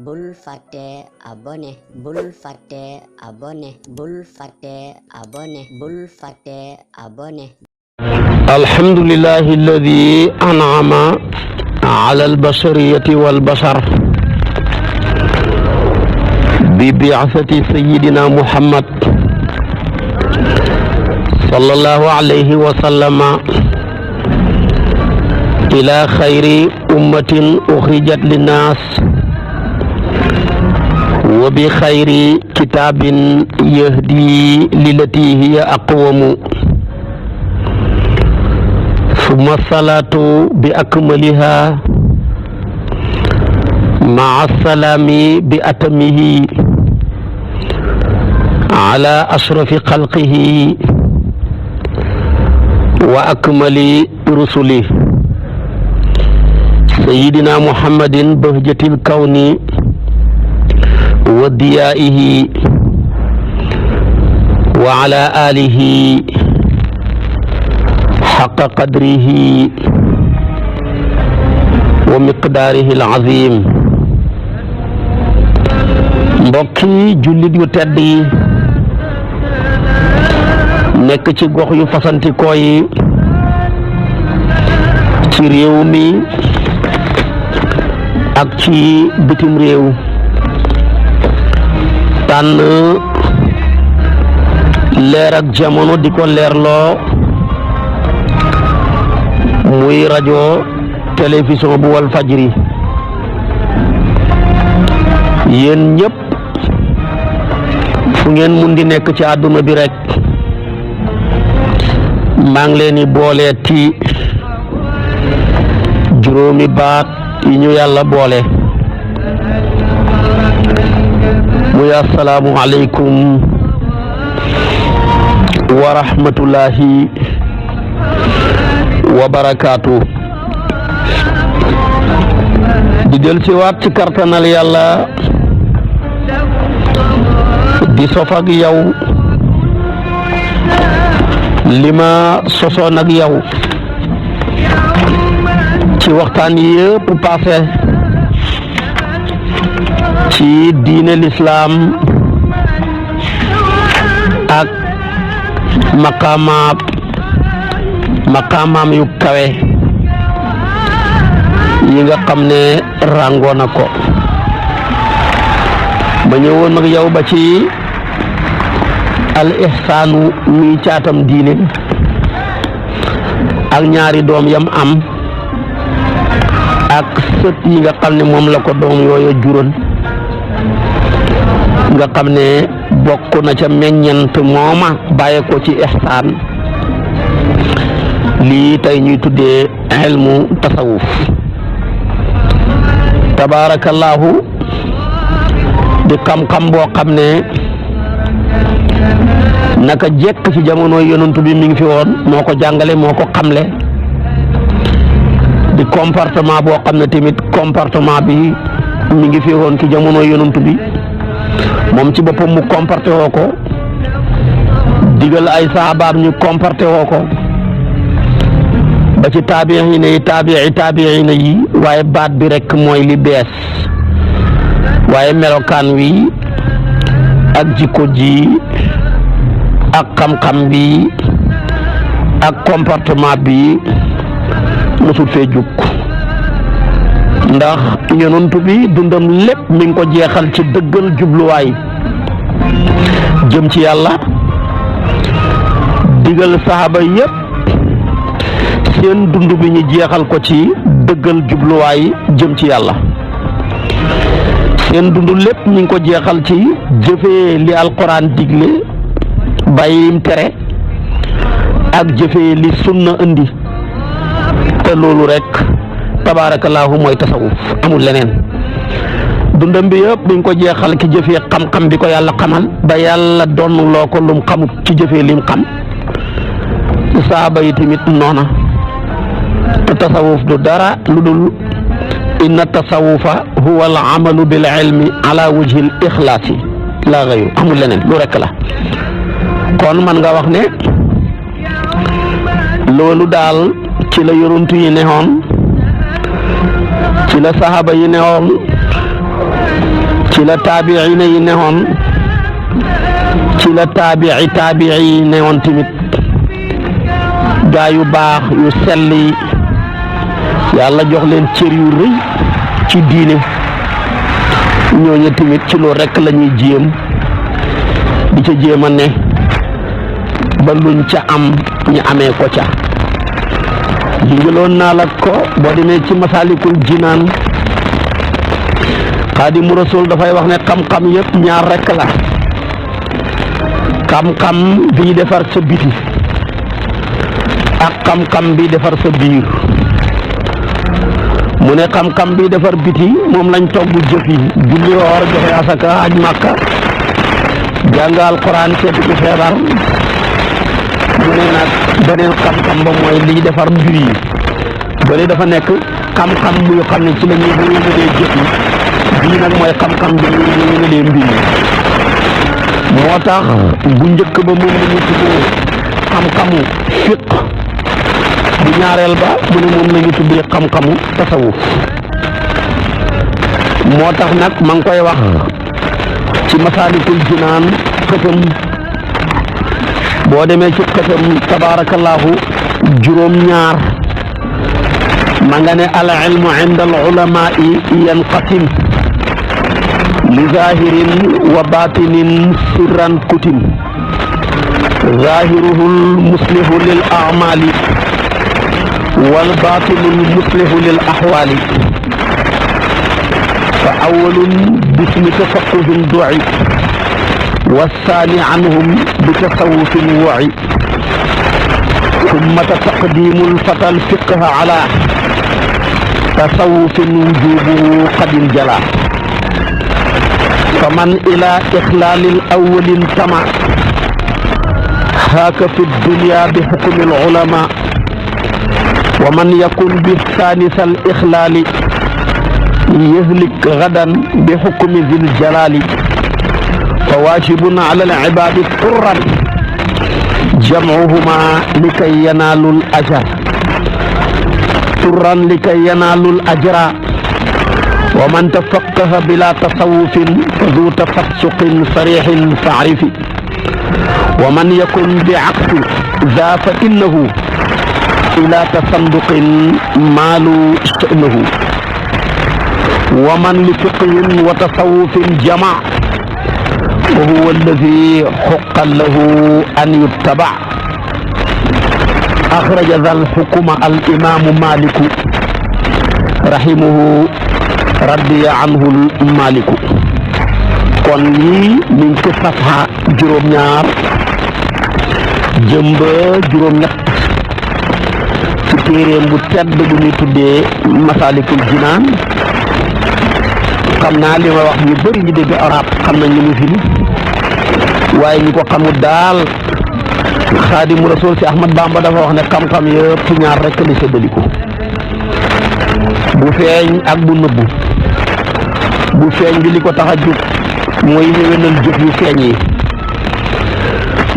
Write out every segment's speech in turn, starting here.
bul fàtte abonné bul fàtte abonné bul fàtte abonné bul fàtte abonné. alhamdulillahi alladi an'ama ala albashariyati walbashar bi bi'athati sayyidina muhammad sallallahu alayhi wa sallama ila khayri ummatin ukhrijat linnas wa bi khayri kitabin yahdi lillati hiya aqwamu summa salatu bi akmaliha ma'a salami bi atamihi ala ashrafi khalqihi wa akmali rusuli sayyidina muhammadin bahjatil kawni wa diyaihi wa ala alihi xaqa qadrihi wa miqdaarihi al-azim. mbokki jullit yu tedd yi nekk ci gox yu fasantikoo yi ci réew mi ak ci bitim réew tànn leer ak jamono di ko leerloo muy rajo télévision bu wal fajri yéen ñëpp fu ngeen mun di nekk ci àdduna bi rek maa ngi leen di boole ci juróomi baat yi ñu yàlla boole muy assalaamu aleykum wa rahmatullahi wa barakaatu. di del si waat ci kartanal yàlla di sof ak yow li ma sosoon ak yow ci waxtaan yëpp passé ci diine lislaam ak maqaamaam yu kawe yi nga xam ne ràngoo na ko ba ñëwoon ak yow ba ci al ihsaanu muy caatam diine ak ñaari doom yam am ak sët yi nga xam ne moom la ko doom yooyu juróon nga xam ne bokk na ca meññant mooma bàyyi ko ci ihsaan lii tey ñuy tuddee ilmu tasawuf tabaarakallaahu di xam-xam boo xam ne naka jekk ci jamono yonent bi mi ngi fi woon moo ko jàngale moo ko xamle di comportement boo xam ne tamit comportement bi mi ngi fi woon ci jamono yonent bi moom ci boppam mu comporté woo ko digal ay sahabaam ñu comporté woo ko ba ci taabiina yi taabiina yi waaye baat bi rek mooy li bees waaye melokaan wi ak jikko ji ak xam-xam bi ak comportement bi mosul fee jug ndax yonent bi dundam lépp mi ngi ko jeexal ci dëggal jubluwaay jëm ci yàlla digal saxaaba yépp seen dund bi ñu jeexal ko ci dëggal jubluwaay jëm ci yàlla seen dund lépp mi ngi ko jeexal ci jëfee li alquran digle bàyyi lim tere ak jëfee li sunna indi te loolu rek tabaarakallaahu mooy tasawuf amul leneen dundam bi yëpp mi ngi ko jeexal ki jëfee xam-xam bi ko yàlla xamal ba yàlla doon loo ko lum xamut ci jëfee lim xam saaba yi tamit noona te tasawuf du dara lu dul inna tasawufa huwa al amalu bil ilmi ala wajhi al ixlaasi laa gayru amul leneen lu rekk la kon man nga wax ne loolu daal ci la yonent yi neexoon ci la saxaaba yi neexoon ci la taabiina yi newoon ci la taabii yi newoon tamit gaa yu baax yu sell yi yàlla jox leen cër yu rëy ci diine ñooñu tamit ci loolu rekk la ñuy jéem di ca jéem a ne ba luñ ca am ñu amee ko ca jingaloon naa la ko boo demee ci Masaalikul Jinaan Xaadimu Rasuul dafay wax ne xam-xam yëpp ñaar rekk la xam-xam bi defar sa biti ak xam-xam bi defar sa biir mu ne xam-xam bi defar biti moom lañ togg jëf yi julli woor joxe asaka aj màkka jàng alquran seeti ku feebar mu ne nag beneen xam-xam ba mooy liy defar mbir yi bële dafa nekk xam-xam muy xam ne ci la ñuy wéyalee jëf yi bii nag mooy xam-xam bi ñuy wéyalee mbir yi moo tax bu njëkk ba moom la ñu tuddee xam-xamu fiq bu ñaareel ba mu ne moom la ñu tuddee xam-xamu tasawuf moo tax nag ma ngi koy wax ci Masaalikul Jinaan xëtam boo demee ci xëtam tabaarakallaahu juróom-ñaar ma nga ne al ilmu inda al ulamaa'i yanqasim li zahirin wa batinin sirran kutim zahiruhu al muslihu lil a'mali wal batinu al muslihu lil ahwali fa awwalun bismi tafaqquhin du'i والثاني عنهم بتصوف وعي ثم تقديم الفتى الفقه على تصوف وجوبه قد انجلى فمن إلى إخلال الأول انتمى هاك في الدنيا بحكم العلماء ومن يكن بالثالث الإخلال يهلك غدا بحكم ذي الجلال فواجب على العباد طرا جمعهما لكي ينالوا الأجر طرا لكي ينالوا الأجر ومن تفقه بلا تصوف فذو تفسق صريح فاعرف ومن يكن بعقل ذا فإنه إلى تصندق مال شأنه ومن لفقه وتصوف جمع وهو الذي حق له أن يتبع أخرج ذا الحكم الإمام مالك رحمه رضي عنه المالك kon lii mi ngi ci safha juróom-ñaar jëm ba juróom-ñett ci téeréem bu tedd bu ñu tuddee Masaalikul Jinaan xam naa li ma wax ñu bëri ñu dégg arab xam nañ li mu firi waaye ñi ko xamul daal Xaadimu Rasuul si Ahmad Bamba dafa wax ne xam-xam yëpp ñaar rekk li séddaliku bu feeñ ak bu nëbbu bu feeñ bi li ko tax a jóg mooy xéwénal jëf yu feeñ yi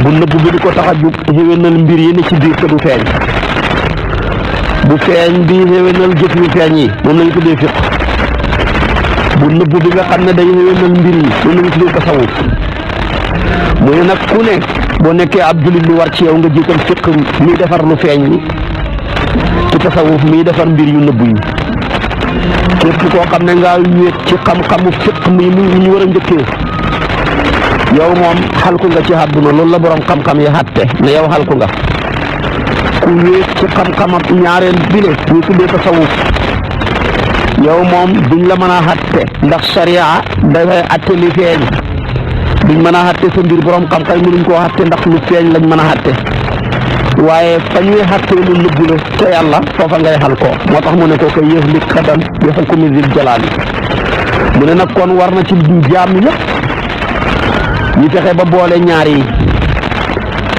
bu nëbbu bi li ko tax a jóg xéwénal mbir yi ne ci biir te du feeñ bu feeñ bi xéwénal jëf yu feeñ yi moom lañu tuddee fiq bu nëbbu bi nga xam ne day xéwénal mbir yi moom lañu tuddee tasawuf mu ne nag ku ne boo nekkee ab jullit lu war ci yow nga jiital fiq miy defar lu feeñ li ci tasawuf miy defar mbir yu nëbbu yi képp koo xam ne ngaa wéet ci xam-xamu fiq mi ñu war a njëkkee yow moom xalku nga ci àdduna loolu la borom xam-xam yi xatte ne yow xalku nga ku wéet ci xam-xamam ñaareel bile ñu tuddee tasawuf yow moom duñ la mën a xatte ndax sariya dafay atte li feeñ duñ mën a xatte sa mbir borom xam-xam yi mënuñ koo xatte ndax lu feeñ lañ mën a xatte waaye fa ñuy xattee lu nëbbu la te yàlla foofa ngay xal ko moo tax mu ne ko koy yëf li xadan bi xukmi zil jalaali mu ne nag kon war na ci jaam yëpp ñu fexe ba boole ñaar yi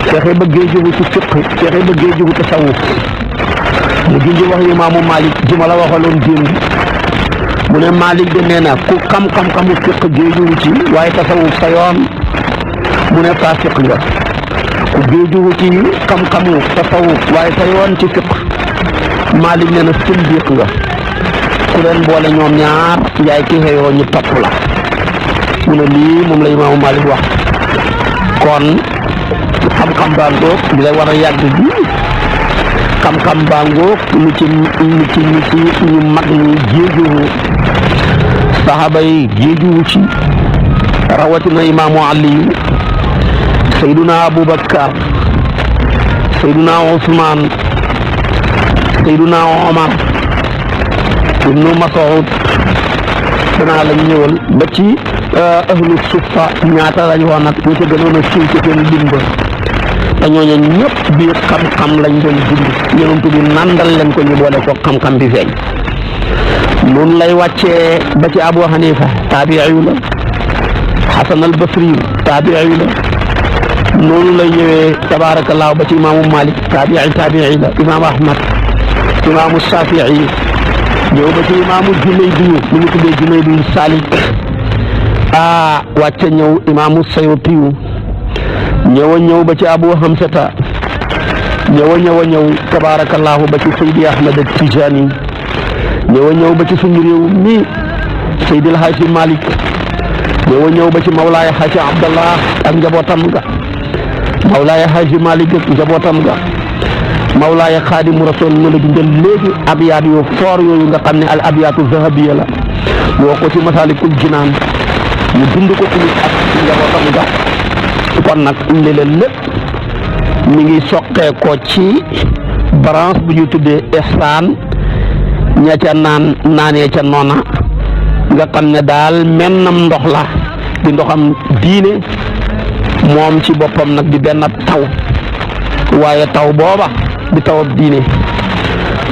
fexe ba géejugu ci fiq fexe ba géejugu tasawuf mu junj wax imaamu Malik ji ma la waxaloon démb mu ne Malik de nee na ku xam-xam-xamu fiq géejugu ci waaye tasawuf sa yoon mu ne faasiq nga ku géejugu ci xam-xamu tasawuf waaye sa yoon ci fiq Malik nee na sindiq nga ku leen boole ñoom ñaar yaay ki xëyoo ñu topp la mu ne lii moom la imaamu Malik wax kon xam-xam baa ngoog di lay war a yàgg bi xam-xam baa ngoog ñu mag ñi géejuwu saxaaba yi géejuwu ci rawatina imaamu Aliyu sayduna Abubakar sayduna Usmaan sayduna Omar ibnu Mas'ud danaa la ñëwal ba ci ahlu suffa ñaata lañ woon nag ñu ca gënoon a siiw ci seen lim ba te ñooñu ñëpp biir xam-xam lañ doon dund yonent bi nandal leen ko ñu boole ko xam-xam bi feeñ noonu lay wàccee ba ci Abu Hanifa taabi'iyu la Hasan al Basri taabi'iyu la noonu lay ñëwee tabaarakallaahu ba ci imaamu Malik taabi'i la imaamu Ahmad imaamu Shaafi'i ñëw ba ci imaamu Junayd ñu ngi tuddee Junayd Salik wàcce ñëw imaamu Sayuti ñëw ba ci Abu Hamsata ñëw tabaarakallaahu ba ci Seydi Ahmad Tijani ñëw ba ci suñu réew mi Seydi El Hadji Malick ñëw ba ci Mawlaaya Hadji Abdallah ak njabootam ga Mawlaaya Hadji Malick ak njabootam ga Mawlaaya Xaadimu Rasuul ma la dundal léegi abyaat yu foor yooyu nga xam ne al abyaatu zahabiya la woo ko ci Masaalikul Jinaan mu dund ko tamit ak njabootam ga kon nag léeg-léeg lépp mi ngi soqee ko ci branche bu ñu tuddee ihsaan ña ca naanee ca noona nga xam ne daal mennam ndox la di ndoxam diine moom ci boppam nag di benn taw waaye taw booba di tawab diine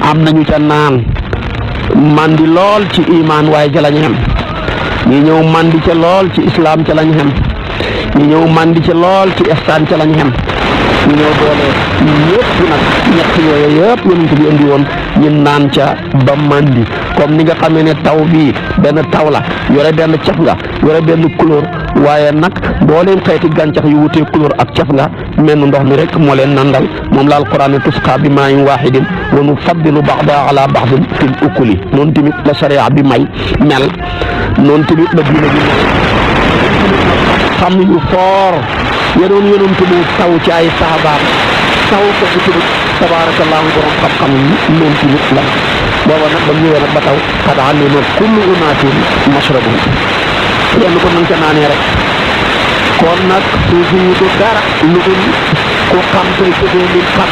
am nañu ca naan mandi lool ci imaan waaye ca lañ xem ñi ñëw mandi ca lool ci islaam ca lañ xem ñi ñëw mandi ca lool ci ihsaan ca lañ xem ñu ñëw boole ñëpp nag ñett yooyu yëpp yonent bi indi woon ñu naan ca ba mandi comme ni nga xamee ne taw bii benn taw la yore benn caf nga yore benn couleur waaye nag mbooleem xeeti gàncax yu wutee couleur ak caf nga mel ndox mi rek moo leen nandal moom la alquran ne tusqa bi maa'in waahidin wa nufaddilu ba'daha ala ba'din fil ukuli noonu tamit la sharia bi mel noonu tamit la diine bi xam yu foor yenoon yonent bi taw ci ay saabaam taw ko ci tamit tabaarakallaahu borom xam-xam yi noonu tamit la booba nag ba ñëwee nag ba taw qad alima kullu unaasin mashrabahum yenn ko nang ca naanee rek kon nag suufi yi du dara lu dul ku xam koy tëddee li xam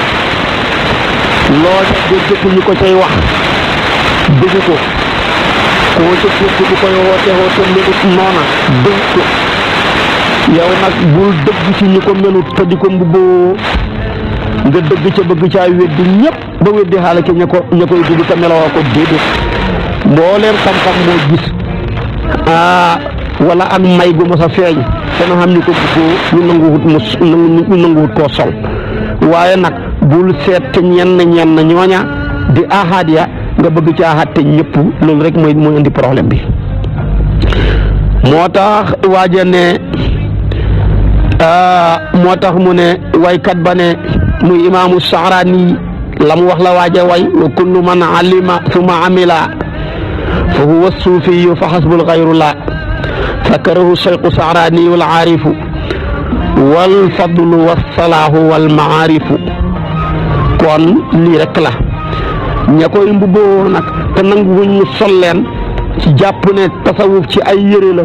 loo ca dégg ñu ko cay wax dégg ko koo ca dégg bu koy woote melut noona dégg ko yow nag bul dëgg ci ñi ko melut te di ko mbubboo nga dëgg ca bëgg caa weddi ñëpp ba weddi xaale ke ña koy dugg te meloo ko déedéet mbooleem xam-xam moo gis wala ak may gu mos a feeñ dana xam ni ko buggoo ñu nanguwut koo sol waaye nag bul seet te ñenn ñooña di ahad ya nga bëgg ci ahad te ñëpp loolu rek mooy indi problème bi moo tax waaja ne moo tax mu ne waykat ba ne muy imaamu Sha'raani la mu wax la waaja way wa kullu man alima summa amila fa huwa suufiyu fa xasbul xayru la sakarahu Cheikhu Sha'raani wal aarifu wal fadlu was salaahu wal maarifu kon lii rek la ña koy mbubboo nag te nanguwuñ ñu sol leen ci jàpp ne tasawuf ci ay yëre la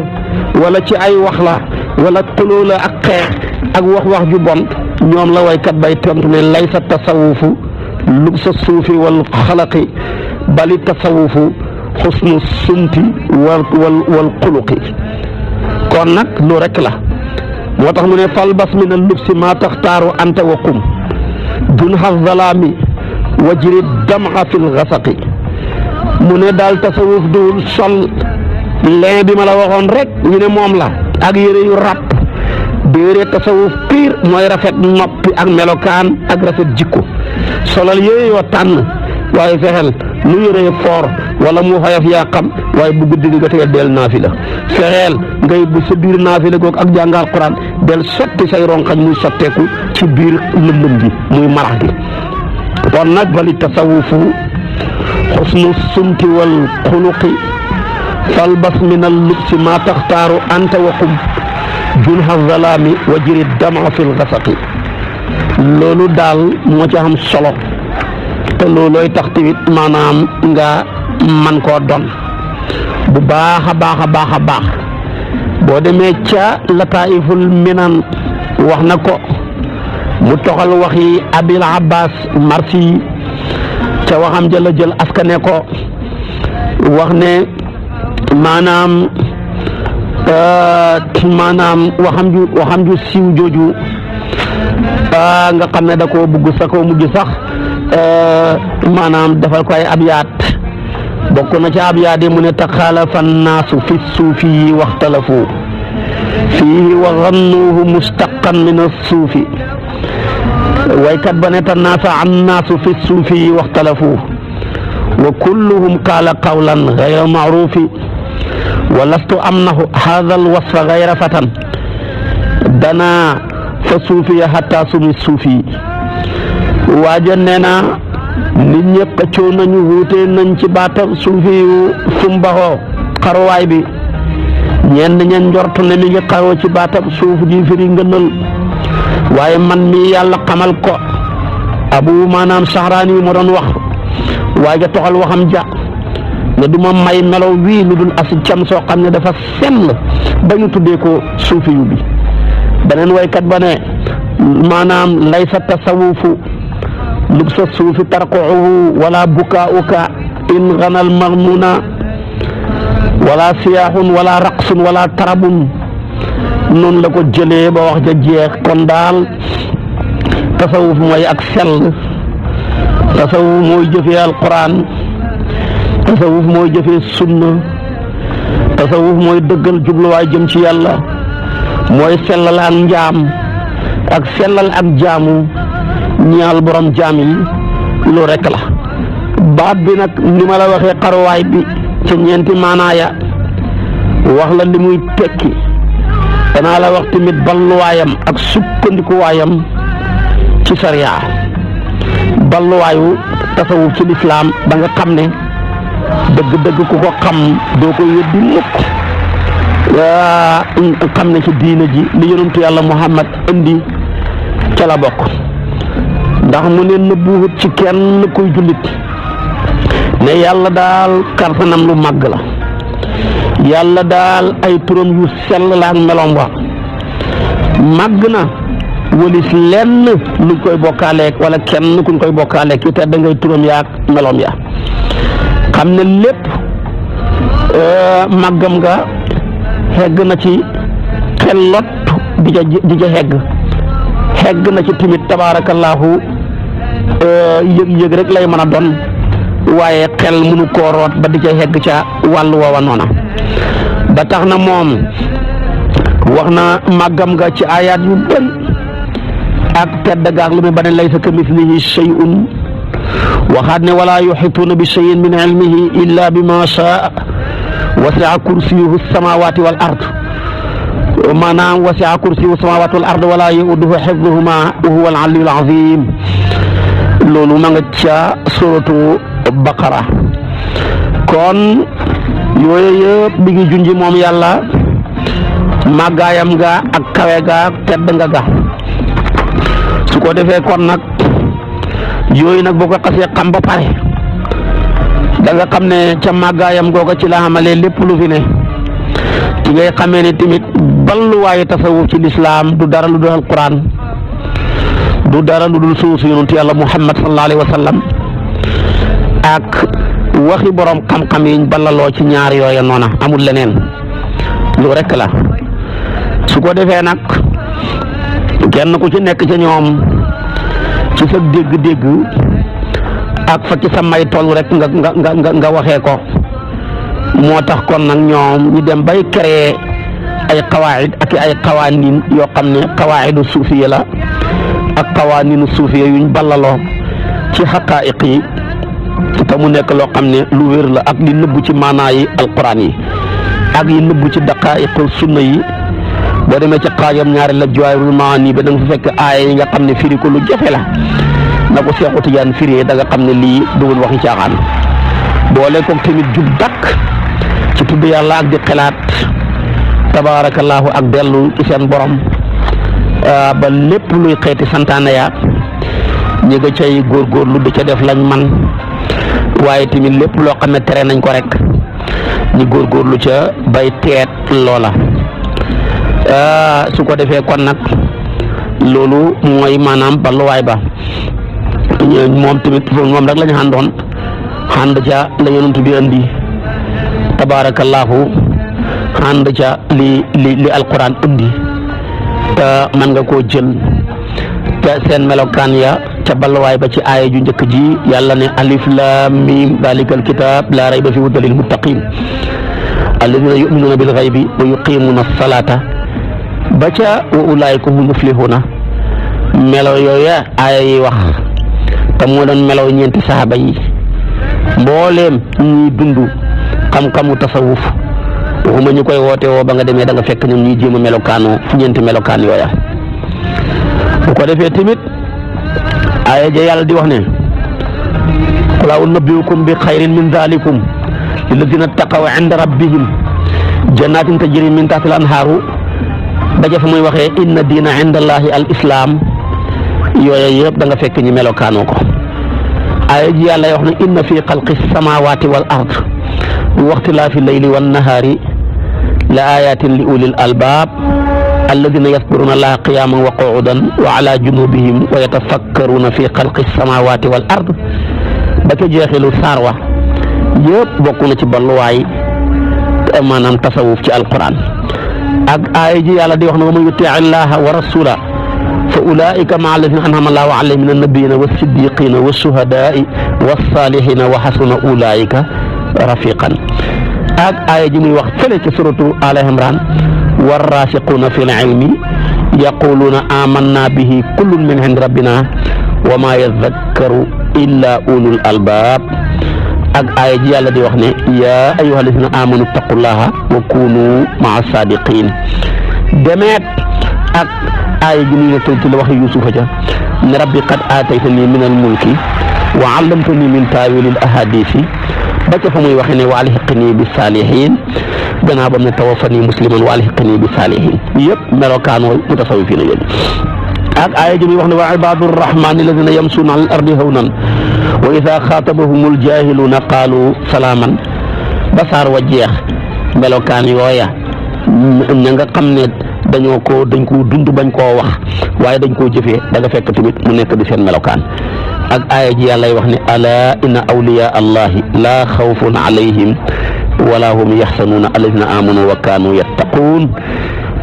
wala ci ay wax la wala xuloo la ak xeex ak wax ju bon ñoom la waykat bay tontu ne laysa tasawufu lubsa suufi wal xalaqi bali tasawufu xusnu sumti wal xuluqi kon nag lu rek la moo tax mu ne fal bas min al lubsi ma taxtaaru anta wa qum dunha zalaami wajri dam'a fil ghasaqi mu ne daal tasawuf dul sol leen bi ma la waxoon rek ñu ne moom la ak yére yu ràpp déere tasawuf piir mooy rafet noppi ak melokaan ak rafet jikko solal yére yoo tànn waaye fexeel lu yére foor wala mu xoyof yaa xam waaye bu guddi nga teel del naafila fexeel ngay bu sa biir naafila googu ak jàngal Quran del sotti say ronkañ muy sotteeku ci biir lëndëm gi muy marax gi kon nag bali tasawufu xusnu sumti wal xuluqi falbas min al-lubsi ma taxtaaru anta wa qum junha zalaami wa jiri dama fil gasaqi. loolu daal moo ci am solo te loolooy tax tamit maanaam nga man koo don bu baax a baax a baax a baax. boo demee ca lataiful minan wax na ko mu toxal waxi abil abbas marsi ca waxam ja la jël askane ko wax ne maanaam waxam ju siiw jooju nga xam ne da koo bugg sa ko mujj sax maanaam defal ko ay abyaat bokk na ca abyaat yi mu ne taxaalafa annaasu fi suufi yi waxtalafu fiihi wa zannuhu mustaqan min assuufi waykat ba ne tanaafa annaasu fi suufi yi waxtalafu wa kulluhum qaala qawlan gayra maarufi wa lastu amnahu haadha alwasfa gayra fatan dana fa suufiya hatta sumi suufi waaja nee na nit ñëpp xëccoo nañu wuute nañ ci baatam suufi yu fumbaxoo xaruwaay bi ñenn ñen njort ne mi ngi xaroo ci baatam suuf ji firi ngënal waaye man mi yàlla xamal ko abu maanaam saxraani moo doon wax waaja toxal waxam ja ne du ma may melow wii lu dul asi cam soo xam ne dafa sell ba ñu tuddee ko suufi yu bi beneen waykat ba ne maanaam laysa tasawufu lubsa suufi tarquhu wala bukaauka in ganal marmuna wala siyaaxun wala raqsun wala tarabun noonu la ko jëlee ba wax ja jeex kon daal tasawuf mooy ak sell tasawuf mooy jëfee alquran tasawuf mooy jëfee sunna tasawuf mooy dëggal jubluwaay jëm ci yàlla mooy sellal ak njaam ak sellal ak jaamu ñaal borom jaam yi lu rekk la baat bi nag ni ma la waxee xaruwaay bi ca ñeenti maanaaya wax la li muy tekki danaa la wax tamit balluwaayam ak sukkandikuwaayam ci sariya balluwaayu tasawuf ci lislaam da nga xam ne dëgg-dëgg ku ko xam doo ko weddi mukk xam ne ci diina ji li yonentu yàlla Muhammad indi ca la bokk ndax mu ne nëbbuwut ci kenn kuy jullit ne yàlla daal kartanam lu màgg la yàlla daal ay turam yu sell la ak meloom wa màgg na wëlis lenn luñ koy bokkaaleek wala kenn kuñ koy bokkaaleek yu te da ngay turam yaak meloom ya xam ne lépp màggam nga xegg na ci xellot di ca xegg na ci timit tabaarakallaahu yëg-yëg rek lay mën a doon waaye xel mënu koo root ba di ca xegg ca wàllu woowa noona ba tax na moom wax na màggam nga ci ayaat yu bëri ak tedd gaag lu mu ba ne laysa ka mislihi shay'un waxaat ne wala yuxituuna bi shay'in min ilmihi illa bi ma shaa wasi'a kursiyuhu samawati wal ard maanaam wasi'a kursiyuhu samawati wal ard wala yauduhu xifduhuma wa huwa al aliyyul azim loolu ma nga ca suratu baqara kon yooyu yëpp mi ngi junji moom yàlla màggaayam nga ak kawe ga tedd nga ga su ko defee kon nag yooyu nag boo ko xasee xam ba pare da nga xam ne ca màggaayam googa ci la xamalee lépp lu fi ne ci ngay xamee ne tamit balluwaayu tasawuf ci lislaam du dara lu dul alquran du dara lu dul suusu yonentu yàlla Muhammad sallallahu alayhi wa sallam ak waxi borom xam-xam yiñ ballaloo ci ñaar yooya noona amul leneen lu rekk la su ko defee nag kenn ku ci nekk ca ñoom ci sa dégg-dégg ak fa ci sa may toll rek nga waxee ko moo tax kon nag ñoom ñu dem bay créer ay qawaid ak ay qawanin yoo xam ne qawaidu suufiya la ak qawaninu suufiya yuñ ballaloo ci xaqaa'iq yi te mu nekk loo xam ne lu wér la ak li nëbbu ci maanaa yi alquran yi ak yi nëbbu ci daqaa'iq sunna yi boo demee ci xaajam ñaari la Jawaahirul Maani ba da nga fa fekk aaya yi nga xam ne firi ko lu jafe la na ko Seexu Tijaan firi da nga xam ne lii dugul waxi caaxaan boole ko tamit jub dakk ci tudd yàlla ak di xelaat tabaarakallaahu ak dellu ci seen borom ba lépp luy xeeti santaane ya ñi nga cay góorgóorlu di ca def lañ man waaye tamit lépp loo xam ne tere nañ ko rek ñi góorgóorlu ca bay teet loola su ko defee kon nag loolu mooy maanaam balluwaay ba moom tamit moom rek la ñu àndoon ànd ca la yonent bi andi tabaarakallaahu ànd ca li alquran indi te mën nga koo jël te seen melokaan ya ca balluwaay ba ci aaya ju njëkk ji yàlla ne alif laam miim daalikal kitaab laa rayba fi hudan lil muttaqiin alladina yuminuuna bil xaybi wa yuqimuuna as-salaata ba ca wa ulaayika hum muflihuuna melo yooya aaya yi wax te moo doon melaw ñeenti saxaaba yi mbooleem ñuy dund xam-xamu tasawuf waxuma ñu koy woote woo ba nga demee da nga fekk ñun ñuy jéem a melokaanoo ñeenti melokaan yooya bu ko defee tamit aaya ja yàlla di wax ne qul unabbi'ukum bi xayrin min zalikum lilladina taqaw inda rabbihim jannatin tajri min tahtiha al-anhaaru ba ja fa muy waxee inna diina inda allahi al islam yooya yëpp da nga fekk ñi melokaanoo ko aaya ji yàlla wax ne inna fi xalqi samawati wal ard wa ixtilaafi layli wan nahaari la ayatin li ulil albaab alladina yadkuruna allaha qiyaman wa qu'udan wa ala junubihim wa yatafakkaruna fi xalqi samawati wal ard ba ca jeexilu saar wa yëpp bokk na ci balluwaay maanaam tasawuf ci alquran ak aaya ji yàlla di wax ne wa man yuti illaha wa rasula fa ulaika maa alladina an'ama allahu alayhim min annabiyina wa siddiqina wa shuhadaai wa salihina wa hasuna ulaika rafiqan ak aaya ji muy wax fële ci suratu Al Imran warrasiquna fi l-ilmi yaquluna amanna bihi kullun min indi rabbina wa ma yadhakkaru illa ulul albab ak aaya ji yàlla di wax ne ya ayyuha alladina amanu taqullaha wa kunu maa sadiqin demeet ak aaya ji muy ne ci la waxi yusufa ja ne rabbi qad aataytani min al-mulki wa allamtani min taawili al-ahadisi ba ca fa muy waxe ne wa alhiqni bi saalihin gannaaw bam ne tawaffani musliman wa alhiqni bi saalihin yëpp melokaanoo mutasawwifiin yéen ak aaya ji muy wax ne wa ibaadu rahmaani alladina yamsuuna ala al-ardi hawnan wa ida xaatabahumul jaahiluuna qaalu salaaman ba saar wa jeex melokaan yooya ña nga xam ne dañ ko dund bañ koo wax waaye dañ koo jëfee da nga fekk tamit mu nekk di seen melokaan ak aaya ji yàlla wax ne ala inna awliya allahi laa xawfun alayhim wala hum yaxsanuuna alladina amanu wa kaanu yattaquun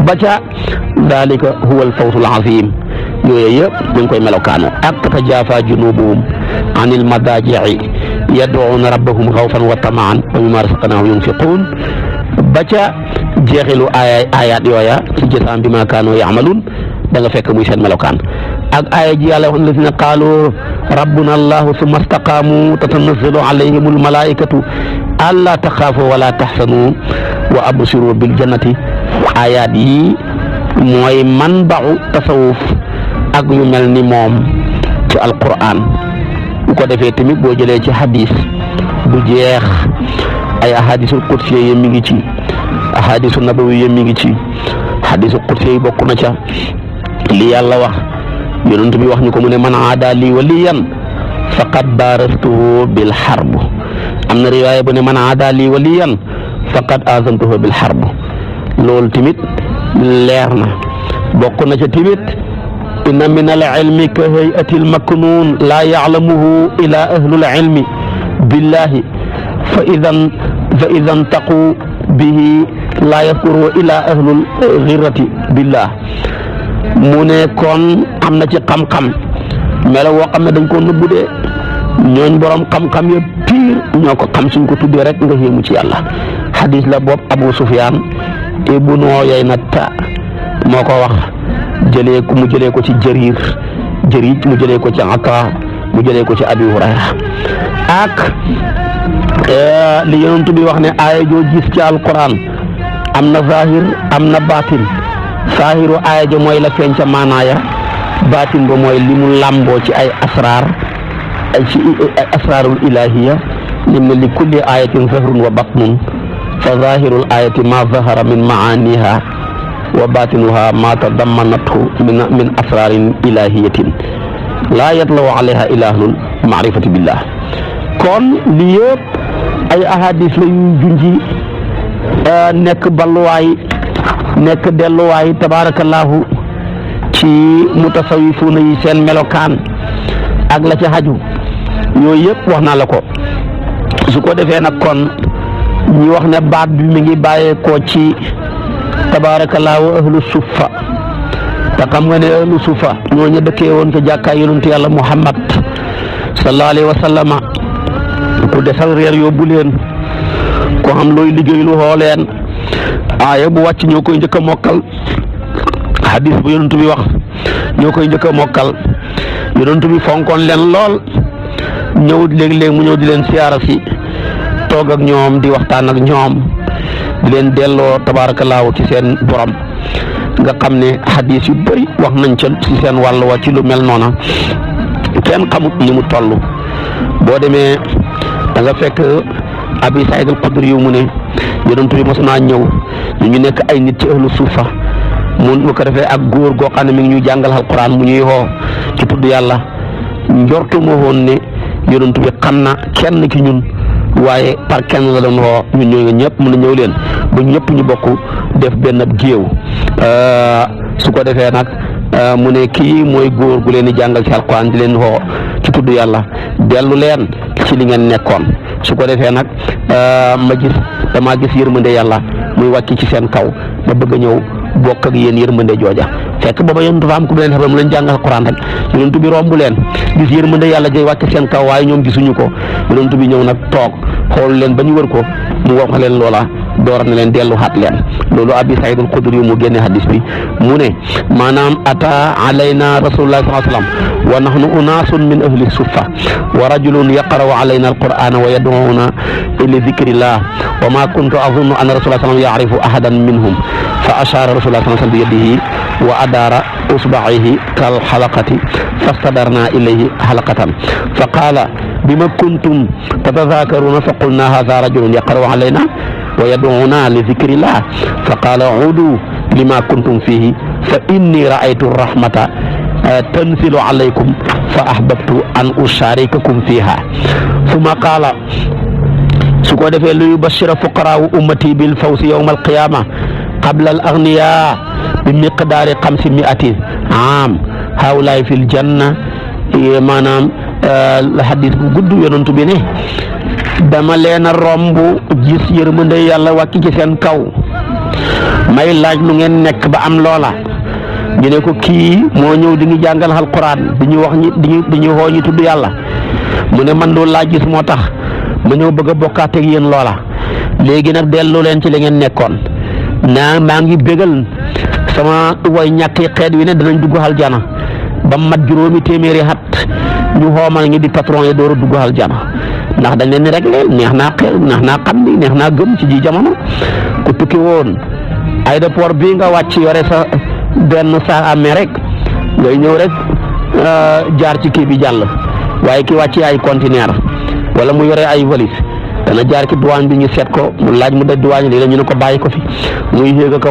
ba ca dalika huwa alfawzul azim yooyu yëpp ñu ngi koy melokaano ak tatajaafa junubuhum anil madaaji'i yad'uuna rabbahum xawfan wa tamaan wa mimmaa razaqnaahum yunfiquun ba ca jeexilu ayaat yooya ci jazaa'an bimaa kaanu ya'maluun da nga fekk muy seen melokaan ak aaya ji yàlla wax ne lazina qaalu rabbuna allahu summa istaqaamu tatanazzalu alayhimul malaa'ikatu allaa taxaafu wala taxsanu wa absiru bil jannati ayaat yi mooy manba'u tasawuf ak yu mel ni moom ci alquran bu ko defee tamit boo jëlee ci hadis bu jeex ay ahadisul qudsi yi mi ngi ci ahadisu nabawi yi mi ngi ci hadisul qudsi yi bokk na ca li yàlla wax yonent bi wax ñu ko mu ne man aada lii waliyan faqad baarastuhu bil harb am na riwaaya bu ne man aada lii waliyan faqad azantuhu bil harb loolu tamit leer na bokk na ca tamit inna min al ilmi ka hay'ati al maknun laa ya'lamuhu ila ahlul ilmi billahi fa idan taqu bihi laa yadkuru ila ahlul ghirrati billah mu ne kon am na ci xam-xam melo woo xam ne dañ koo nëbbu de ñooñ borom xam-xam ya piir ñoo ko xam suñ ko tuddee rek nga yéemu ci yàlla hadis la boobu Abu Sufyaan ibnu Uyayna moo ko wax mu jëlee ko ci Jarir mu jëlee ko ci Ata mu jëlee ko ci Abi Hurayra ak li Yonent bi wax ne aaya joo gis ci alquran am na zahir am na baatin saahiru aaya ja mooy la feeñ ca maanaaya baatin ba mooy li mu làmboo ci ay asraar ci asraarul ilahiya lim ne li kulli ayatin zahrun wa batnun fa zahirul ayati ma zahara min maaniha wa batinuha ma tadammanathu min asrarin ilahiyatin laa yatlaw alayha ilahul maarifati billah. kon li yëpp ay ahadis la yu junji nekk balluwaay nekk delluwaay tabarakallahu ci mutasawifuuna yi seen melokaan ak la ci xaju yooyu yëpp wax naa la ko. su ko defee nag kon ñi wax ne baat bi mi ngi bàyyeekoo ci tabaarakallaahu ahlu suffa te xam nga ne ahlu suffa ñooñu dëkkee woon ca jàkkaay yonent yàlla Muhammad sallallahu alayhi wa sallama ku desal reer yóbbu leen ko xam looy liggéey lu xoo leen aaya bu wàcc ñoo koy njëkk a mokkal hadis bu yonent bi wax ñoo koy njëkk a mokkal yonent bi fonkoon leen lool ñëw léeg-léeg mu ñëw di leen siyaara si toog ak ñoom di waxtaan ak ñoom di leen delloo tabaarakallaahu ci seen borom nga xam ne hadis yu bëri wax nañ ca ci seen wàll wa ci lu mel noona kenn xamut ni mu toll. boo demee da nga fekk Abi Saïd al-Xudri yu mu ne yonent bi mos naa ñëw ñu nekk ay nit ci ahlu suufa mu ko defee ak góor goo xam ne mi ngi ñuy jàngal alquran mu ñuy xoo ci tudd yàlla njortu moo woon ne yonent bi xam na kenn ki ñun waaye par kenn la doon xoo ñun ñooñu ñëpp mën a ñëw leen ba ñëpp ñu bokk def benn géew su ko defee nag mu ne kii mooy góor gu leen di jàngal ci alquran di leen xoo ci tudd yàlla dellu leen ci li ngeen nekkoon. su ko defee nag damaa gis yërmande yàlla muy wàcc ci seen kaw ma bëgg a ñëw bokk ak yéen yërmande jooja fekk booba yonent dafa am ku leen xam mu leen jàngal Alxuraan rek yonent bi romb leen gis yërmande yàlla jay wàcc seen kaw waaye ñoom gisuñu ko yonent bi ñëw nag toog xool leen ba ñu wër ko mu wax leen loola door na leen dellu xaat leen loolu Abi Saïd al-Xudri yu mu génne hadis bi mu ne maanaam ata alayna rasulullah sallallahu alayhi wa sallam wa nahnu unaasun min ahli suffa wa rajulun yaqra'u alayna alqur'ana wa yad'una ila dhikrillah wa ma kuntu azunnu anna rasulullah sallallahu alayhi wa sallam ya'rifu ahadan minhum fa ashara rasulullah sallallahu alayhi wa sallam bi yadihi wa adara usba'ihi kal halaqati fastadarna ilayhi halaqatan fa qala bima kuntum tatadhakaruna fa qulna hadha rajulun yaqra'u alayna wa yad'una li dhikrillah fa qala udu lima kuntum fihi fa inni ra'aytu rahmata tanzilu alaykum fa ahbabtu an usharikakum fiha thumma qala su ko defee lu yubashira fuqaraa'u ummati bil fawzi yawma alqiyama qabla al aghniya bi miqdaari 500 aam haulaay fil janna maanaam hadis bu gudd yonent bi ne dama leen a romb gis yërmande yàlla wàcc ci seen kaw may laaj lu ngeen nekk ba am loola ñu ne ko kii moo ñëw di ngi jàngal alquran di ñu wax ñi di ñu xoo ñi tudd yàlla mu ne man loolu laa gis moo tax ma ñëw bëgg a bokkaat ak yéen loola léegi nag dellu leen ci li ngeen nekkoon naa maa ngi bégal sama way ñàkki xeet wi ne danañ dugg aljana ba mat juróomi téeméeri at ñu xoomal ñi di patron yi door a dugg aljana ndax dañ leen ni rek leen neex naa xam ni neex naa gëm ci ji jamono ku tukki woon aéroport bii nga wàcc yore sa benn saa amee rek ngay ñëw rek jaar ci kii bi jàll waaye ki wàcc ay conteneur wala mu yore ay valise dana jaar ci douane bi ñu seet ko mu laaj mu daj douane lii la ñu ne ko bàyyi ko fi muy yéeg a ko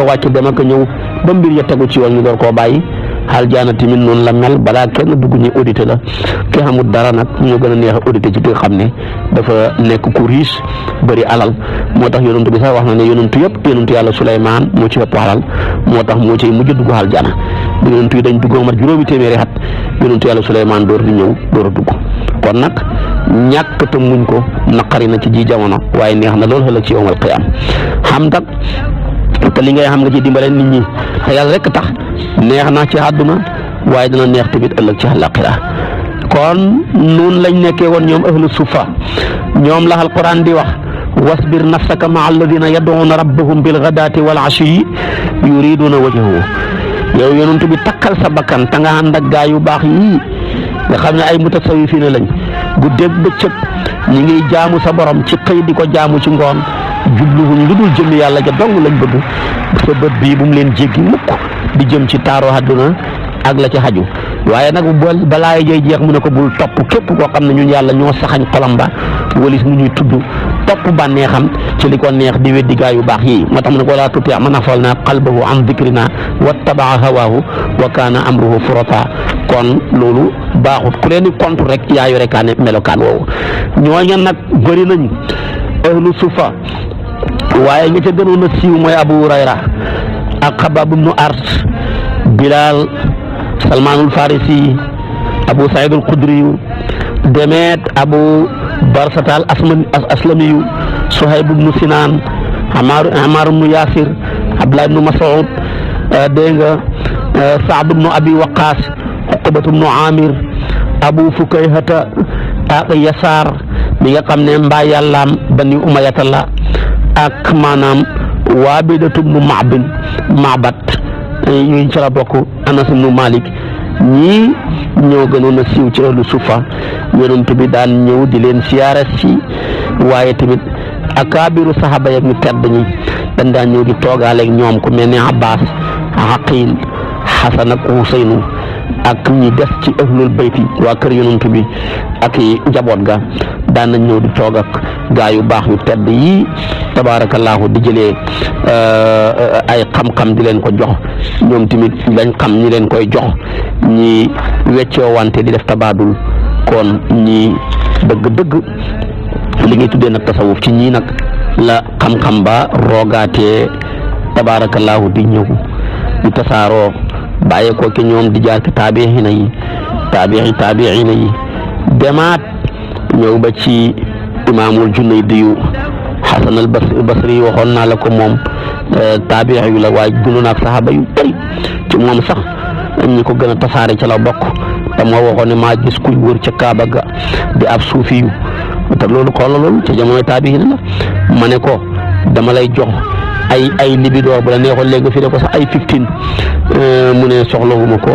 wàcc dem ak ñëw ba mbir ya tegu ci yoon ñu door koo bàyyi aljaana tamit noonu la mel balaa kenn dugg ñu audité la ki xamul dara nag ñu gën a neex a audité ci ki nga xam ne dafa nekk ku riche bëri alal moo tax yonent bi sax wax na ne yonentu yëpp yonentu yàlla Suleymaan moo ci ëpp alal moo tax moo ci mujj dugg aljaana bu yonentu yi dañ dugg mat juróomi téeméeri at yonentu yàlla Suleymaan door di ñëw door a dugg kon nag ñàkk te muñ ko naqari na ci ji jamono waaye neex na loolu ëllëg ci yawmal qiyaam xam nag te li ngay xam nga ci dimbale nit ñi te yàlla rek tax neex na ci àdduna waaye dina neex tamit ëllëg ci àllaaxira kon noonu lañ nekkee woon ñoom ahlu suffa ñoom la alquran di wax wasbir nafsaka maa alladina yad'una rabbahum bil ghadaati wal ashiyyi yuriduna wajhahu yow yonent bi takkal sa bakkan te nga ànd ak gaa yu baax yii nga xam ne ay mutasawifiina lañ guddeeg bëccëg ñi ngi jaamu sa borom ci xëy di ko jaamu ci ngoon jubluwuñ lu dul jëm yàlla ja dong lañ bëgg sa bët bii bu mu leen jéggi mukk di jëm ci taaro àdduna ak la ci xaju waaye nag balaa jay jeex mu ne ko bul topp képp koo xam ne ñun yàlla ñoo saxañ xolam ba walis mu ñuy tudd topp bànneexam ci li ko neex di weddi gaa yu baax yi moo tax mu ne ko laa tuti man axfalnaa qalbahu an dikrina wattabaa hawaahu wa kaana amruhu furata kon loolu baaxut ku leen di contre rek yaa yore kaane melokaan woowu ñooña nag bëri nañ ahlu sufa waaye ña ca gënoon a siiw mooy Abu Hurayra ak Xabaab ibnu Art Bilal Salmaanul Farisi Abu Saïd al Xudri Demet Abu Barsata al Aslamiyu Suhayb ibnu Sinaan Amar ibnu Yaasir Abdullah ibnu Mas'ud dégg nga Saad ibnu Abi Waqaas Uqbatu ibnu Amir Abu Fukayhata ak Yasaar mi nga xam ne mbaa yàllaam Bani Umayyata la ak maanaam Waabidatu ibnu Ma'bad ñu ci la bokk Anas ibnu Malik ñii ñoo gënoon a siiw ci ahlu sufa yonent bi daan ñëw di leen siyaare si waaye tamit akaabiru saxaaba ya ñu tedd ñi dañ daan ñëw di toogaaleeg ñoom ku mel ni Abbas Aqil Xasan ak Huseynu ak ñi des ci ahlul bayti waa kër yonent bi ak njaboot ga daan nañ ñëw di toog ak gaa yu baax yu tedd yii tabaarakallaahu di jëlee ay xam-xam di leen ko jox ñoom tamit lañ xam ñi leen koy jox ñi weccoo wante di def tabaadul kon ñi dëgg-dëgg li ngay tuddee nag tasawuf ci ñii nag la xam-xam ba roogaatee tabaarakallaahu di ñëw di tasaaroo bàyyee ko ki ñoom di jaar ci taabiina yi demaat ñëw ba ci imaamul Junaydiyu Xasan al Basri waxoon naa la ko moom taabii yu la waaye dundoon ak saxaaba yu bëri ci moom sax ñi ko gën a tasaare ca la bokk te moo waxoon ne maa gis kuy wër ca Kaaba ga di ab suufi yu te loolu xoolal loolu ca jamonoy taabiina la ma ne ko dama lay jox ay libidoor bu la neexoon léegi nga fi de ko sax ay 15 mu ne soxlawuma ko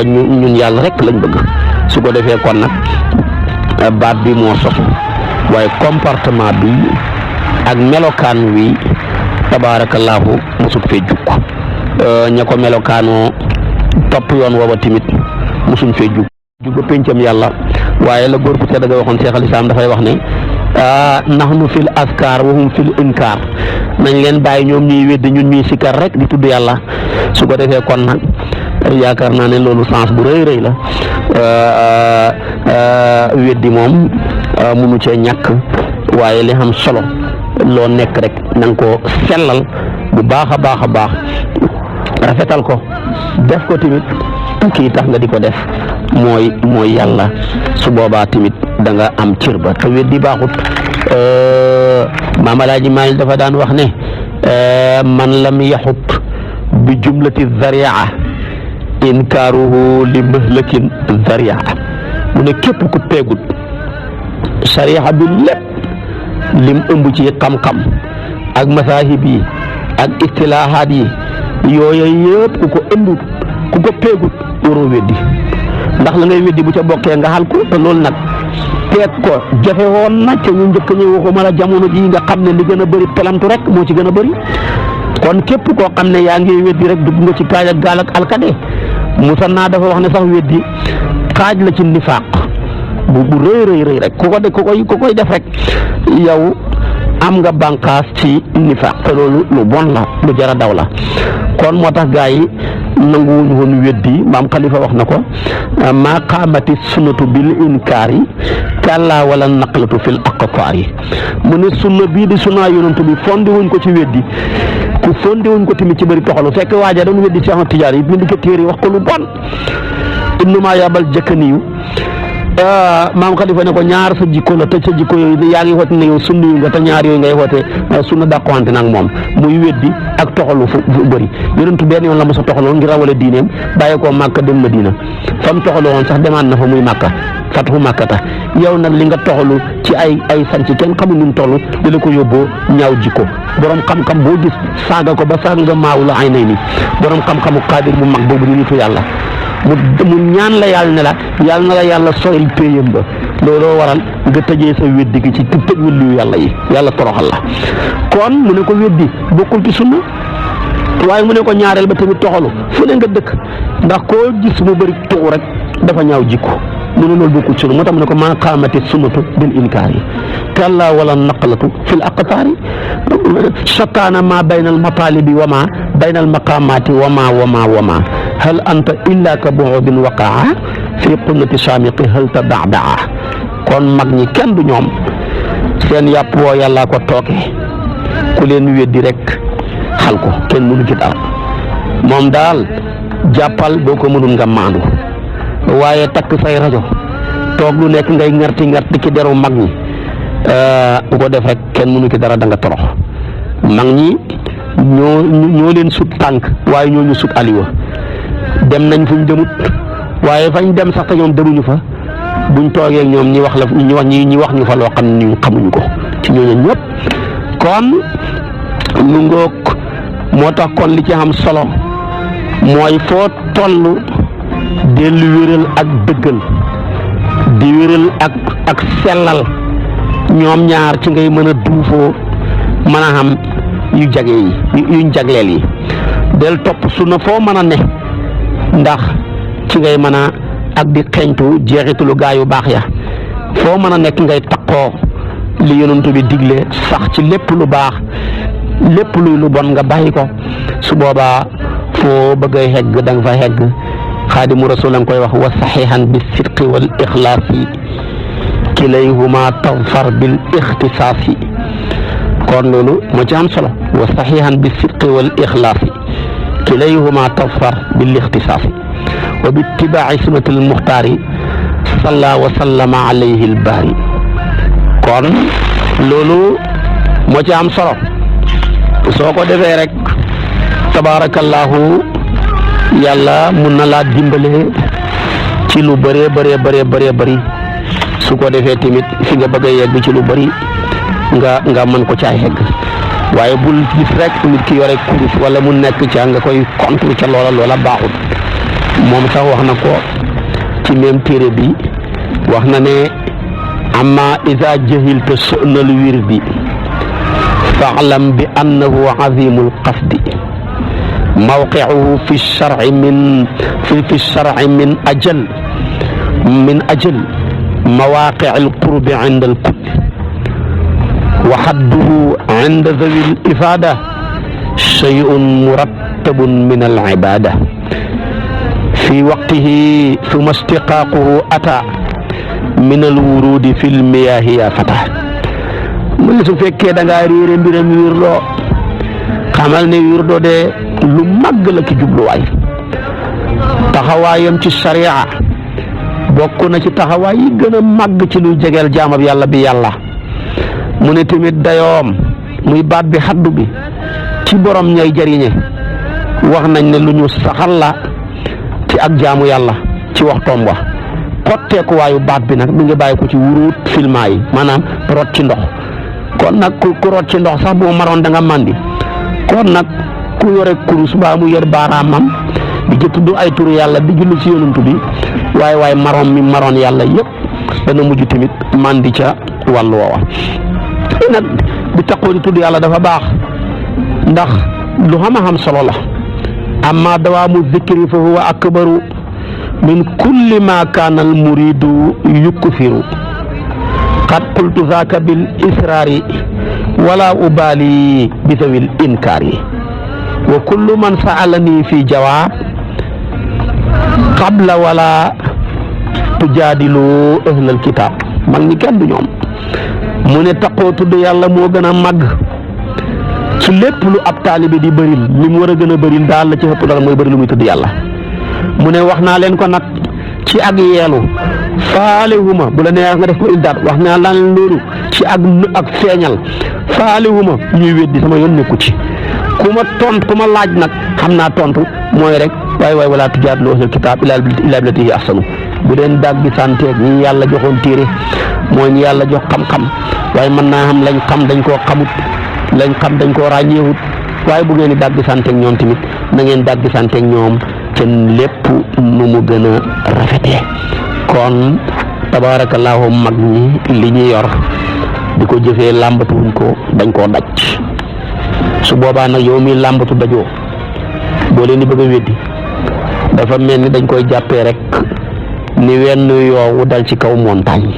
ñun yàlla rek lañ bëgg su ko defee kon nag baat bi moo sosu waaye comportement bi ak melokaan wi tabaarakallaahu mosut fee jukk ña ko melokaanoo topp yoon woowa tamit mosuñ fee jug péncam yàlla waaye la góor gu tedd ga waxoon Seex al Islaam dafay wax ne nahnu fil askar wa hum fil inkar nañ leen bàyyi ñoom ñuy weddi ñun ñuy sikkar rek di tudd yàlla su ko defee kon nag yaakaar naa ne loolu sens bu rëy rëy la weddi moom munu cee ñàkk waaye li xam solo loo nekk rek na nga ko sellal bu baax a baax rafetal ko def ko tamit kii tax nga di ko def mooy yàlla su boobaa tamit da nga am cër ba te weddi baaxut Maam Alaaji Maalik dafa daan wax ne man lam yaxut bi jumlati zaria inkaaruhu li mahlakin zaria mu ne képp ku peegut sariya bi lépp lim ëmb ci xam-xam ak masaahib yi ak istilaahaat yi yooyu yëpp ku ko ëmbut ku ko peegut waroo weddi ndax la ngay weddi bu ca bokkee nga xal ko te loolu nag peeg ko jafe woon na ca ñu njëkk ñëw waxuma la jamono ji nga xam ne li gën a bëri pelantu rek moo ci gën a bëri kon képp koo xam ne yaa ngi weddi rek dugg nga ci kaaj ak gaal ak alkade Musanna dafa wax ne sax weddi xaaj la ci nifaaq bu rëy rek ku koy def rek yow am nga bànqaas ci nifaaq te loolu lu bon la lu jara daw la kon moo tax gaa yi nanguwuñu woon weddi maam Xalifa wax na ko maa qaamati sunnatu bil inkaari kàllaa wala naqlatu fil aqtaari mu ne sunna bii di sunna yonent bi fondi wuñ ko ci weddi ku fondi wuñ ko tamit ci bëri toxalu fekk waaja doon weddi ci Ahmad Tijaan yi bind ko téere wax ko lu bon Ibnu Maayabal Jëkkaniyu maam Xalifa ne ko ñaar sa jikko la te sa jikko yooyu yaa ngi woote ne yow sunna yu nga te ñaar yooyu ngay woote sunna dàqwante nag moom muy weddi ak toxalu fu bëri yonentu benn yoon la mos a toxaloon ngir rawale diineem bàyyi koo Màkka dem Madina fa mu toxalu woon sax demaat na fa muy Màkka fatahu Màkkata yow nag li nga toxalu ci ay sanc kenn xamul nu mu toll di la ko yóbboo ñaaw jikko borom xam-xam boo gis saaga ko ba saaga nga maaw la ay nay ni borom xam-xamu xaadir bu mag boobu di nitu yàlla mu ñaan la yàlla ne la yàlla na la yàlla soril péyam ba looloo waral nga tëjee sa weddi gi ci tëj wëllu yàlla yi yàlla toroxal la kon mu ne ko weddi bokkul ci sunna waaye mu ne ko ñaareel ba tamit toxalu fu ne nga dëkk ndax koo gis mu bëri tuxu rek dafa ñaaw jikko mu ne loolu bokkul sunna moo tax mu ne ko maa qaamati sunnatu bil inkaari kalla wala naqlatu fil aqtaari shakaana ma bayna al matalibi wa ma bayna al maqaamaati wa ma hal anta illa ka bu'udin waqaa fi qunnati saamiqi hal taba'daa kon mag ñi kenn du ñoom seen yàpp woo yàllaa ko tooke ku leen weddi rek xal ko kenn mënu ci dara moom daal jàppal boo ko mënul nga maandu waaye takk say rajo toog lu nekk ngay ngarti ci deru mag ñi bu ko def rek kenn mënu ci dara da nga torox mag ñi ñoo leen sut tànk waaye ñoo ñu sut aliwa dem nañ fuñ demut waaye fañ dem sax te ñoom demuñu fa buñ toogee ñoom ñi wax ñu fa loo xam ne ñu xamuñu ko ci ñooñu ñëpp kon mu ngoog moo tax kon li ci am solo mooy foo toll dellu wéral ak dëggal di wéral ak sellal ñoom ñaar ci ngay mën a duufoo mën a xam yuñ jagleel yi del topp sunna foo mën a ne ndax ci ngay mën a ak di xeeñtu jeexitulu gaa yu baax ya foo mën a nekk ngay taqoo li yonent bi digle sax ci lépp lu baax lépp luy lu bon nga bàyyi ko su boobaa foo bëgg a hegg da nga fa hegg xaadimu rasul nga koy wax wa saxihan bi sidqi wal ixlaasi kilayhuma tawfar bil ixtisaasi kon loolu moo ci am solo wa saxihan bi sidqi wal ixlaasi kilayhuma tawfar bil ixtisaasi wa bi itibaaci sunnati al muxtaari salla wa sallama alayhi al baari kon loolu moo ci am solo soo ko defee rek tabaarakallaahu yàlla mun na laa dimbale ci lu bëree bëri su ko defee tamit fi nga bëgg a yegg ci lu bëri nga mën ko caa yegg waaye bul gis rek nit ki yore kurus wala mu nekk ca nga koy contre ca loola baaxut moom sax wax na ko ci même téere bi wax na ne amma iza jahilta su'nal wirdi fa'lam bi annahu azimul qasdi mawqi'uhu fi shar'i min ajal mawaqi'il qurbi 'inda al-kull wa hadduhu 'inda dhawi al-ifada shay'un murattabun min al-'ibada fi waqtihi thumma istiqaquhu ata min al-wurudi fi al-miyahi ya fata mu ne su fekkee da ngaa réere mbiram wirdo xamal ne wirdo de lu màgg la ki jubluwaay taxawaayam ci sharia bokk na ci taxawaay yi gën a màgg ci luy jegeel jaamab yàlla bi yàlla mu ne tamit dayoom muy baat bi xaddu bi ci borom ñay jariñe wax nañ ne lu ñu saxal la ci ak jaamu yàlla ci waxtoom wa xotteeku waayu baat bi nag mi ngi bàyyi ko ci wuruut filma yi maanaam rot ci ndox kon nag ku rot ci ndox sax boo maroon da nga màndi kon nag ku yore kurus baa mu yor baaraamam di ci tudd ay turu yàlla di julli ci yonantu bi waaye maroon yàlla yëpp dana mujj tamit màndi ca wàllu woowa nag di taxoo di tudd yàlla dafa baax ndax lu xam solo la amma dawaamu zikri fa huwa akbaru min kulli ma kaana al muridu yukfiru qad qultu zaaka bil israari wala ubali bi zawil inkaari wa kullu man sa'alani fi jawaab qabla wala tujaadilu ahlal kitaab mag ñi kenn du ñoom mu ne taqoo tudd yàlla moo gën a màgg ci lépp lu ab taalibe di bëril li mu war a gën a bëril daal la ci ëpp dara mooy bëri lu muy tudd yàlla mu ne wax naa leen ko nag ci ak yeelu faalewuma bu la neex nga def ko ildaat wax naa lan loolu ci ak feeñal faalewuma ñuy weddi sama yoon nekku ci ku ma laaj nag xam naa tontu mooy rek waay wala tujaadilu ahlal kitaab illaa billatii hiya ahsanu bu leen dàgg santeeg ñi yàlla joxoon téere mooy ñi yàlla jox xam-xam waaye mën naa xam lañ xam dañ koo xamut lañ xam dañ koo ràññeewut waaye bu ngeen di dàgg santeeg ñoom tamit na ngeen dàgg santeeg ñoom te lépp nu mu gën a rafetee kon tabaarakallaahu mag ñi li ñu yor di ko jëfee làmbatuwuñ ko dañ koo daj su boobaa nag yow mi làmbatu dajoo boo leen di bëgg a weddi dafa mel ni dañ koy jàppee rek ni wenn yoowu dal ci kaw montagne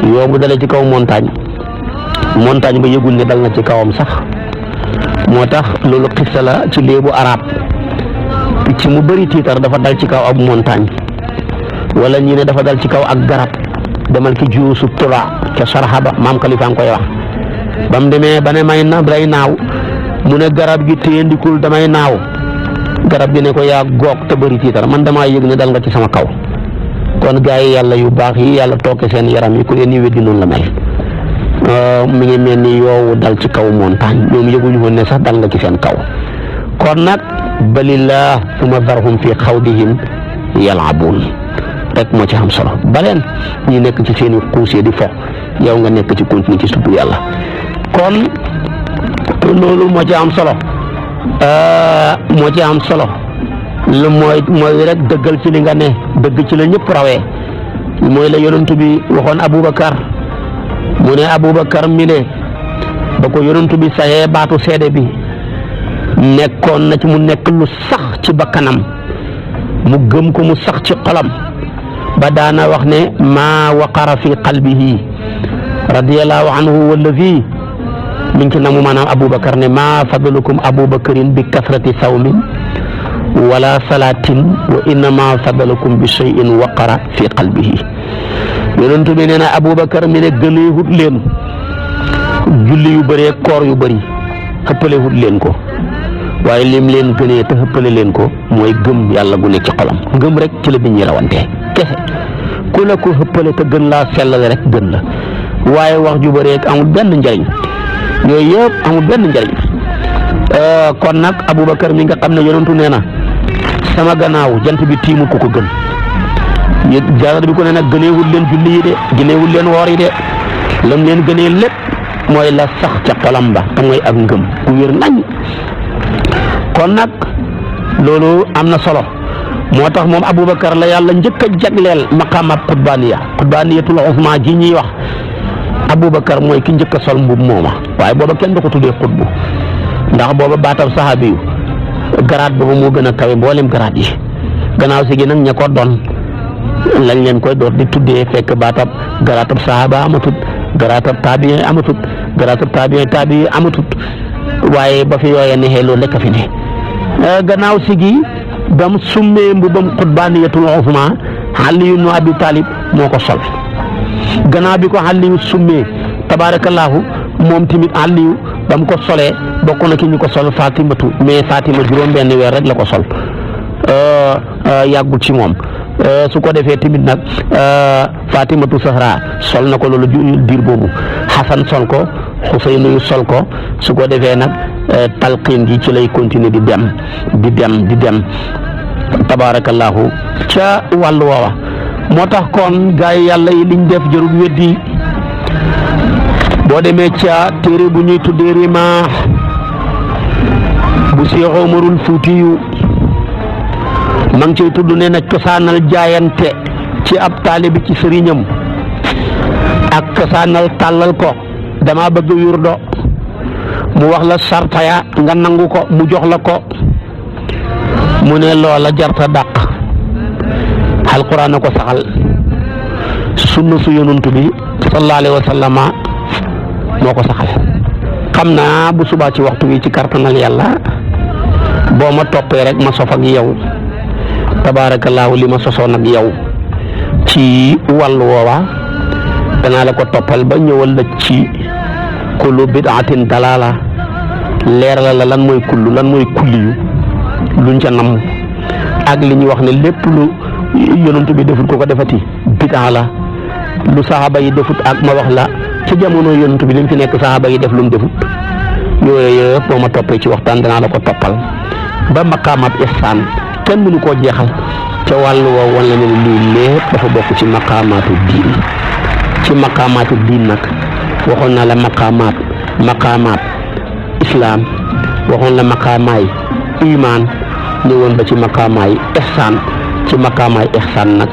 yoo bu dalee ci kaw montagne ba yëgul ne dal na ci kawam sax moo tax loolu xissa la ci léebu arab picc mu bëri tiitar dafa dal ci kaw ab montagne wala ñi ne dafa dal ci kaw ak garab demal ki juusu tula ca sarxaba maam Khalifa nga koy wax ba mu demee ba ne may na day naaw mu ne garab gi téyandikul damay naaw garab gi ne ko yaa goog te bëri tiitar man damaa yëg ne dal nga ci sama kaw. kon gaa yi yàlla yu baax yi yàlla tooke seen yaram yi ku leen di weddi noonu la mel mi ngi mel ni yoowu dal ci kaw montagne ñoom yëguñu woon ne sax dal nga ci seen kaw kon nag balillah summa zarhum fi xawdihim yal'abun rek moo ci am solo baleen ñi nekk ci seen i xuusee di fo yow nga nekk ci continue ci supp yàlla kon loolu moo ci am solo lu mooy rek dëggal ci li nga ne dëgg ci la ñëpp rawee mooy la yonent bi waxoon Aboubacar mu ne Aboubacar mi ne ba ko yonent bi saxee baatu seede bi nekkoon na ci mu nekk lu sax ci bakkanam mu gëm ko mu sax ci xolam ba daana wax ne maa waqara fi qalbihi radiyallahu anhu wallazi min ci namu maanaam Aboubacar ne maa fadlukum Aboubacarin bi kasrati sawmin wala salatin wa innama fadalakum bi shay'in waqara fi qalbihi yonent bi nee na Aboubacar mi ne gëneewut leen julli yu bëree koor yu bëri xëppalewut leen ko waaye lim leen gënee te xëppale leen ko mooy gëm yàlla gu nekk ci xolam ngëm rek ci la nit ñi rawante kese ku la ko xëppale te gën laa sellale rek gën la waaye wax ju bëree amul benn njariñ yooyu yëpp amul benn njariñ kon nag Aboubacar mi nga xam ne yonentu nee na sama gannaaw jant bi tiimu ko ko gën jant bi ko ne nag gëneewul leen julli yi de gëneewul leen woor yi de lam leen gënee lépp mooy la sax ca xolam ba te mooy ak ngëm ku wér nañ kon nag loolu am na solo moo tax moom Aboubacar la yàlla njëkk a jagleel maqaamab xutbaaniyatul uzma ji ñuy wax Aboubacar mooy ki njëkk a sol mbub mooma waaye booba kenn du ko tuddee xutbu ndax booba baatab saxaabi yu garaat boobu moo gën a kawe mboolem garaat yi gannaaw si gi nag ña ko doon lañ leen koy door di tuddee fekk baatab garaatab saxaaba amatut garaatab taabiin amatut garaatab taabiin amatut waaye ba fi yooyee ne loolu lekk fi ne gannaaw si gi ba mu summee mbubam xutbaaniyatul uzma Ali ibn Abi Talib moo ko sol gannaaw bi ko Aliyu summee tabaarakallaahu moom tamit Aliyu ba mu ko solee bokk na ki ñu ko sol Fatimatu mais Fatima juróom-benn weer rek la ko sol yàggul ci moom su ko defee tamit nag Fatimatu Zahra sol na ko loolu diir boobu Xasan sol ko Xuseynu sol ko su ko defee nag talqiin gi ci lay continuer di dem tabaarakallaahu ca wàllu woowa moo tax kon gaa yi yàlla yi liñ def jarul weddi boo demee ca téere bu ñuy tuddee Rimaax bu Seex Umarul Fuutiyu ma ngi cay tudd ne na cosaanal jaayante ci ab taalibi ci sëriñam ak cosaanal tàllal ko dama bëgg wirdo mu wax la sarta ya nga nangu ko mu jox la ko mu ne loola jarta dàq alquran a ko saxal sunna su yonantu bi sallallahu alayhi wa sallama moo ko saxal xam naa bu subaa ci waxtu wi ci kartanal yàlla boo ma toppee rek ma sof ak yow tabaarakallaahu li ma sosoon ak yow ci wàllu woowa danaa la ko toppal ba ñëwal la ci kullu bid'atin dalaala leeral la lan mooy kulli yu luñ ca nam ak li ñuy wax ne lépp lu yonent bi defut ko defati bid'a la lu saxaaba yi defut ak ma wax la ci jamono yonent bi liñ fi nekk saxaaba yi def lu mu defut yooyu yëpp boo ma toppee ci waxtaan danaa la ko toppal ba maqaamaat ihsaan kenn mënu koo jeexal ca wàllu woowu wan la ne lii lépp dafa bokk ci maqaamaatu diin nag waxoon naa la maqaamaat islaam waxoon la maqaamaay imaan ñëwoon ba ci maqaamaay ihsaan nag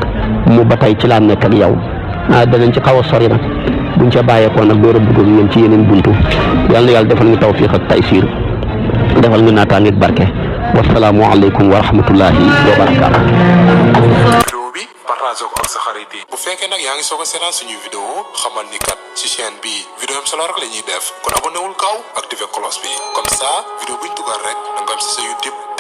mu ba tey ci laa nekk ak yow danañ ci xaw a sori nag buñ ca bàyyeekoo nag door a dugg ak ñoom ci yeneen buntu yal na yàlla defal ñu tawfiq ak taysiir defal ñu naataange ak barke wasalaamu aleykum wa rahmatullahi wa barakaatu. partager ko ak sa xarit yi. bu fekkee nag yaa ngi soog a seetaan suñuy vidéo xamal ni kat ci chaîne bi vidéo am solo rek la ñuy def kon abonné wul gaaw activer cloche bi comme ça vidéo buñ dugal rek da nga am si sa YouTube